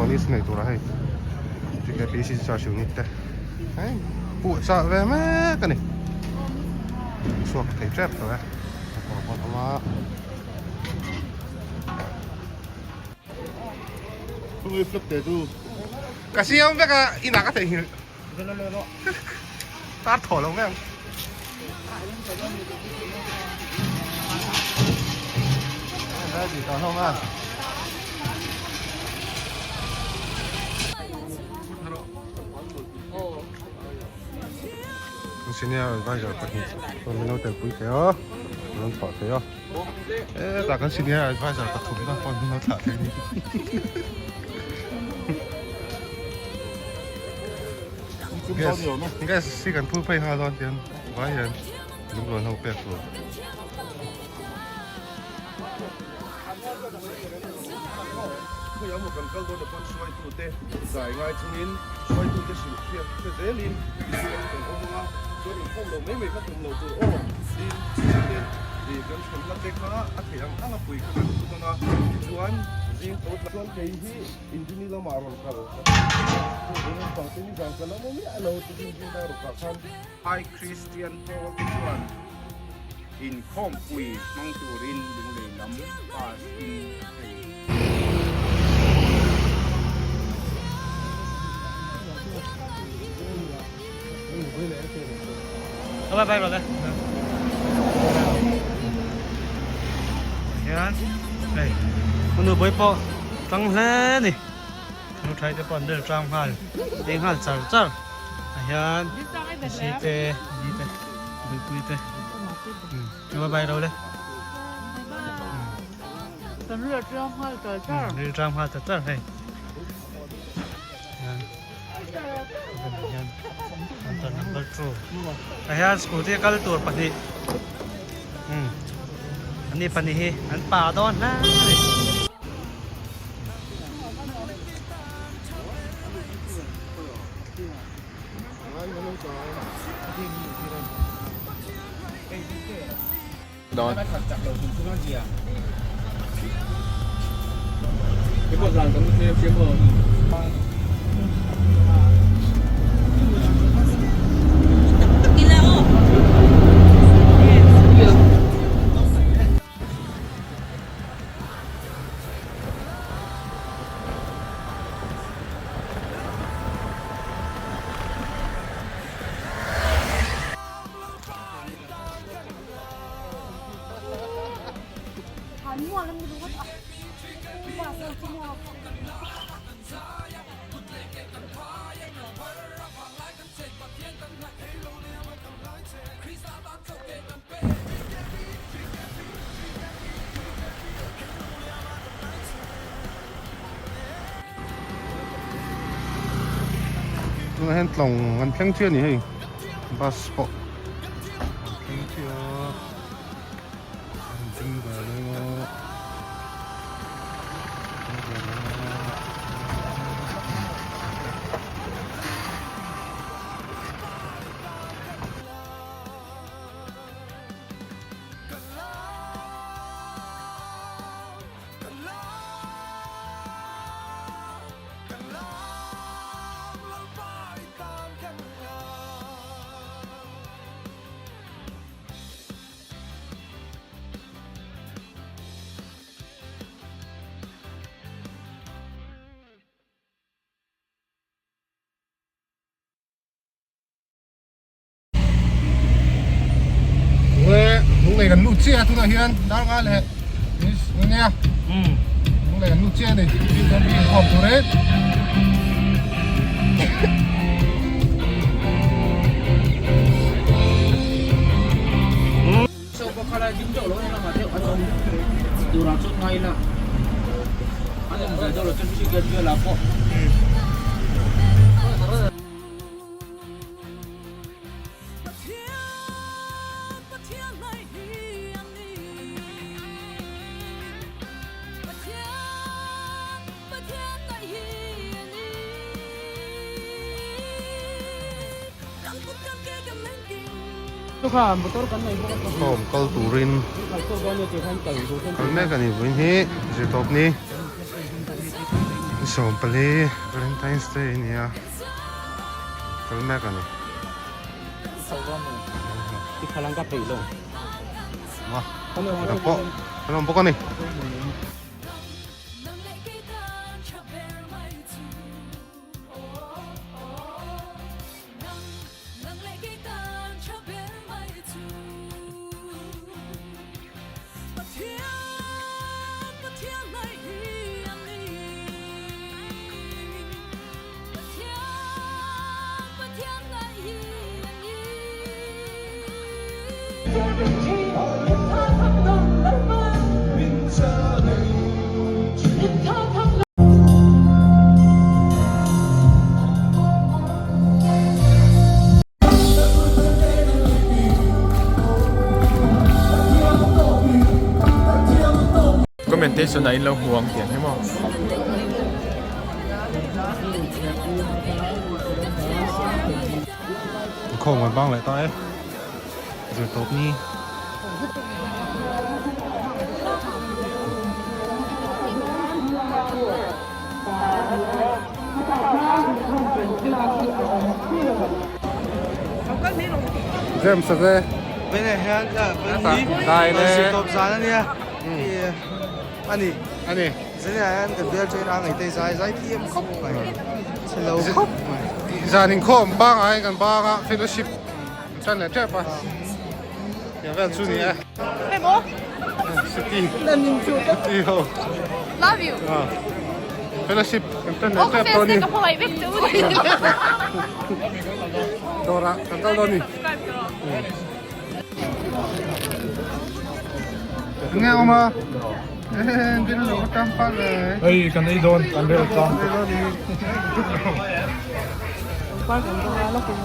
Police nei turah hei GKPC charge unit te hei puh chah ve mek a ni chhuak thei tep tawh e a kawr pawh a awm a. Ka siam vek a inah ka theihnghilh tar thaw lo mai ang. Senior advisor pahnih chuan min lo telpui thei a min rawn chhuah thei a hetah kan senior advisor pathum na pawh min lo thlah thei a ni. Gas gas hi kan phur phei nghal dawn tiang vai hian lunglawn ho pek tur. Khawi emaw kan kal dawn a pawn hruaitute zai ngai chungin hruaitute hrilh hriat hre zelin tichuan kan awm ang a, chuan inkhawm lo mai mai kha tum lo tur aw tin chite ih kan thlenna te kha a theih ang ang a pui kha kan tum ang a, tichuan zing tho chuan kei hi Inrini lamah rawn kal ka tum a, pang te nizan ka la maw miah lo tiin zing dar rukah khan. High Christian Pawl te chuan inkhawmpui hmang turin lunglei lam bus in hei. Bye bye brother. Hian hei nu pawh pawh tang hle ni. Nu thai te pawh an rel tang nghal eng nghal char char. Ah hian si te ni te buipui te. Bye bye ro le. Kan rel tang nghal char char. Rel tang nghal char char hei. Tah hian scooty kal tur pahnih an ni pahnih hi an pa dawn hle a ni. Tunah hian tlawng an thleng chiah a ni hei bus pawh an thleng chiah a an ding ve reng a ding ve reng a. Lunglei kan lut chiah a tunah hian dar nga leh nia lunglei kan lut chiah a ni inkhawm tur e. Khawm kal turin kal mek a ni vawiin hi zirtawp ni. Sawmpali Valentine's Day a ni a kal mek a ni. Pawh an awm bawk a ni. Commentation ah in lo hmu ang tiang hi maw. Khawng an bang leh ta e. Zir tawp ni. James a te. Bên này hian Dai le. Zir tawp zan a nia. A ni. A ni. Zan ah hian kan bial train a ngei te zai zai thiam khawp mai. Chhe lo khawp mai. Zan inkhawm pangai kan banga fellowship Tan leh tep a. Tiang vel chu ni e. Hey mo. City. City ho. Love you. Ah. Fellowship kan tan leh tep dawn ni. Ka hawai vek chu. Dawrah kan kal dawn ni. Nge awm a. Din lo ka tam pal le. Hei kan ei dawn kan rel tlang. Park an dawn a lokin.